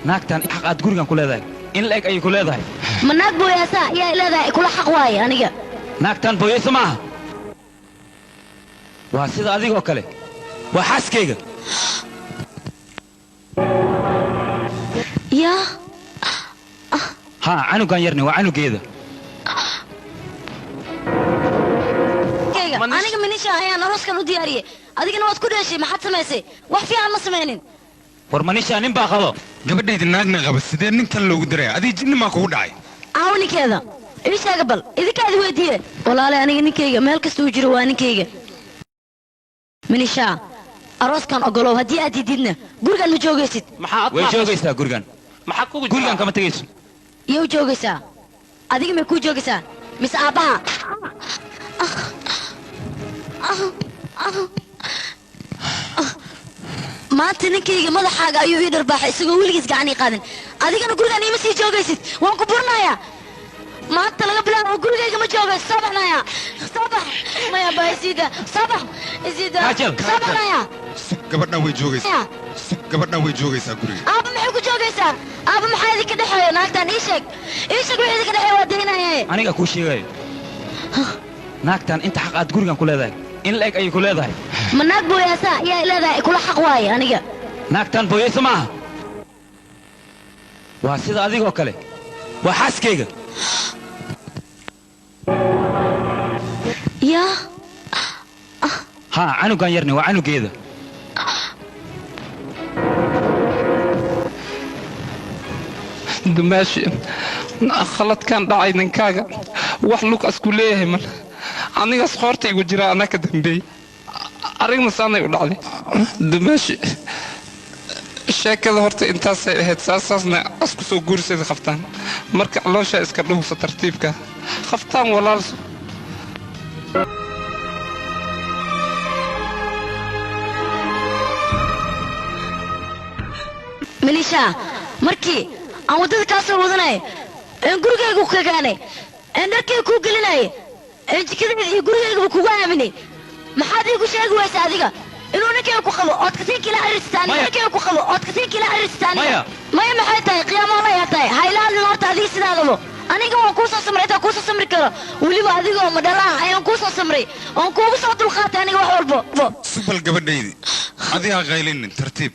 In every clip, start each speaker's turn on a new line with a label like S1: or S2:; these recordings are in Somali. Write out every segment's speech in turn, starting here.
S1: Naagtan xaq aad gurigan ku leedahay in la eg ayay ku leedahay.
S2: Ma naag booyaasa ayaa leedahay kula xaq waaye aniga.
S1: Naagtan booyaysa ma aha, waa sida adigoo kale, waa xaaskayga.
S2: Yaa
S1: haa, canugan yarne waa canugeeda.
S2: Aniga Manisha ayaan arooskan u diyaariyey, adigana waad ku dheeshay. Maxaad samaysay? Wax fiican ma samaynin.
S1: War Manisha nin baa qabo.
S3: Gabadhayda naagna qaba, sidee ninkan loogu daraya? Adiga jinni maa kugu dhacay?
S2: Aawo ninkeeda ii sheega, bal idinkaadi weydiiye. Walaalay, aniga ninkayga meel kasta uu jiro waa ninkayga. Manisha, arooskan ogolow, haddii aad diididna gurigan ma joogaysid.
S1: Way joogaysaa gurigan. Gurigan kama tegayso.
S2: Iyow joogaysaa? Adiga may kuu joogaysaa mise aabbaha? Maanta ninkayga madaxaaga ayuu ii dharbaaxay isagoo weligiis gacan ii qaadin. Adigana gurigan iima sii joogaysid, waan ku burinayaa. Maanta laga bilaabo gurigayga ma joogayso. Soo baxnaya, soo bax. Maya baa isiida, soo bax, isiida, soo baxnaya.
S3: Gabadhan way joogaysaa, gabadhan way joogaysaa guriga.
S2: Aabba, maxay ku joogaysaa? Aabba, maxaa idinka dhexeeya naagtan? Ii sheeg, ii sheeg wixii idinka dhexeeya, waa daynaya.
S1: Aniga kuu sheegayo, naagtan inta xaq aad gurigan ku leedahay in la eg ayay ku leedahay.
S2: Ma naag booyaasa ayaa leedahay kula xaq waaye aniga.
S1: Naagtan booyaysa ma aha, waa sida adigoo kale, waa xaaskayga.
S2: Yaa
S1: haa, canugan yarne waa canugeeda.
S4: Dumaashi, khaladkan dhacay ninkaaga wax lug asku leeyahay mal, anigaas qoortaygu jira, anaa ka dambeeyey, arigna saanay u dhacday. Dumaashi, sheekada horta intaasay ahayd, saasaasna asku soo guurseeda qabtaan. Marka calooshaa iska dhuhsa tartiibka qabtaan, walaal.
S2: Manisha, markii aan waddada kaa soo wadanaya een gurigayga ku kagaanay een dharkayga kuu gelinaya een jikadayda iyo gurigaygaba kugu aaminay, maxaad iigu sheegi waysa adiga inuu ninkayga ku qabo ood kasiinka ila xiriirsata aniga? Ninkayga ku qabo ood kasiinka ila xiriirsata aniga? Maya, maxay tahay? Qiyaamaha ayaa tahay. Ha ila hadlin horta adiga sidaadabo. Aniga waan kuu soo samray intaan kuu soo samri karo, weliba adigoo madhala ah ayaan kuu soo samray oon kuugu soo dulqaatay aniga wax walbo.
S3: Subal gabadhaydi, adiga ha qaylinin, tartiib.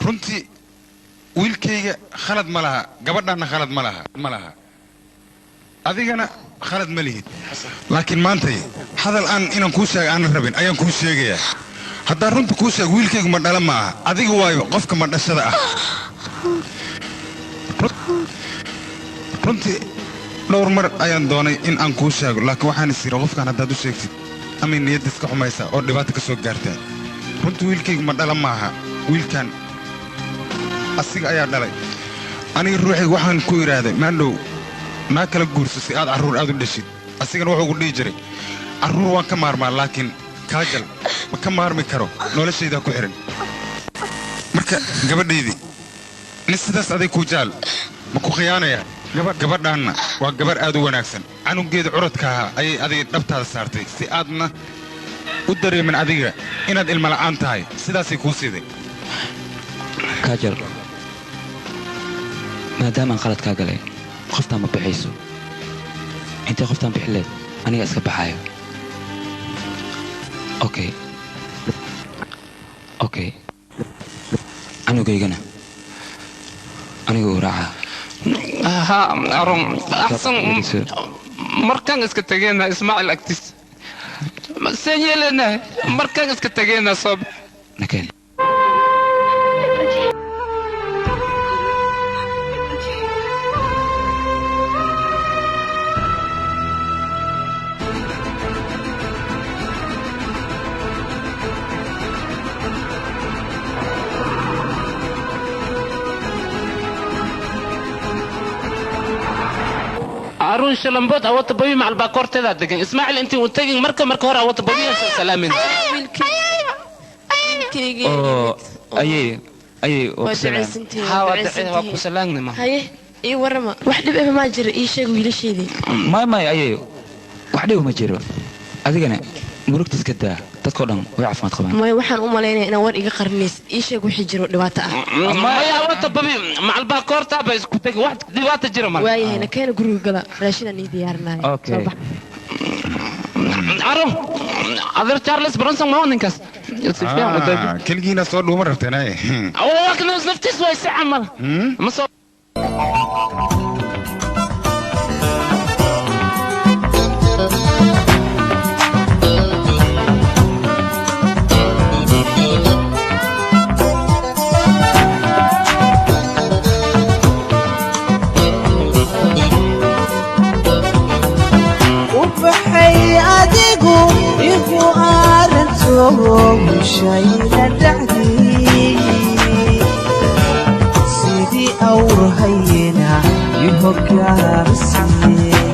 S3: Runtii wiilkayga khalad ma laha, gabadhanna khalad ma laha, ma laha, adigana khalad ma lihid. Laakiin maantay hadal aan inaan kuu sheega aanan rabin ayaan kuu sheegayaa. Haddaan runta kuu sheego, wiilkaygu ma dhala ma aha, adiga waayo qofka ma dhashada ah. Runtii dhowr mar ayaan doonay in aan kuu sheego, laakiin waxaan is iri qofkan haddaad u sheegtid amay niyadda iska xumaysaa oo dhibaato ka soo gaartaa. Runtii wiilkaygu ma dhala maaha, wiilkan asiga ayaa dhalay. Aniga ruuxayga waxaan ku idhaahday maandhow naa kala guurso si aad carruur aad u dhashid. Asigana wuxuu ugu dhihi jiray carruur waan ka maarmaa, laakiin kaajal ma ka maarmi karo, noloshaydaa ku xidhan. Marka gabadhaydii, nin sidaas aday kuu jecel ma ku khiyaanaya? Gabadhaanna waa gabarh aad u wanaagsan. Canugeeda curadka ahaa ayay adiga dhabtaada saartay si aadna u dareemin adiga inaad ilmala'aan tahay, sidaasay kuu siiday.
S1: Kaajal, maadaamaan qalad kaa galay, qoftaan ma bixayso. Intay qoftaan bixi leed aniga iska baxaayo. Okay, okay, canugaygana aniga uu raacaa.
S4: Ha arun axsan, markaan iska tegeena Ismaaciil agtiis seen yeeleenahay, markaan iska tegeena soo
S1: nakeen.
S4: Arun shalambood awata babi macal baa koorteedaa degan Ismaaciil intii uu tegin. Marka hore awata babiyan soo salaamin.
S1: Oo ayay ayay.
S5: Waa ducaysantihiin,
S4: Ha,
S5: waa
S4: waa ducay, waa ku
S5: ducaysantihiin.
S4: salaamnima.
S5: Haye, ii warrama, wax dhib ah maa jira? Ii sheeg wiilashaydii.
S1: Maya, maya ayay, wax dhib ma jiro. Adigana murugta iska daa, Dadkoo dhan way caafimaad qabaan.
S5: Maya, waxaan u malaynayaa inaan war iga qarinaysid. Ii sheeg wixii jiro dhibaato ah.
S4: Maya, wata babi macalbaa koortaa ba isku tegi, wax dhibaata jira male.
S5: Waayahay, na keena guriga gala, raashinaan ii diyaarinaya.
S1: Okay.
S5: Soo bax.
S4: Caro, adeer Charles Bronson ma ninkaas si fiican u daabi.
S3: Keligiina soo dhuuma rabteen ay.
S4: Waa kan naftiis way si camal ma soo.
S6: Ubaxay adigu igu aaranto shayna dhacdii sidii awrhayena i hogaamsiye.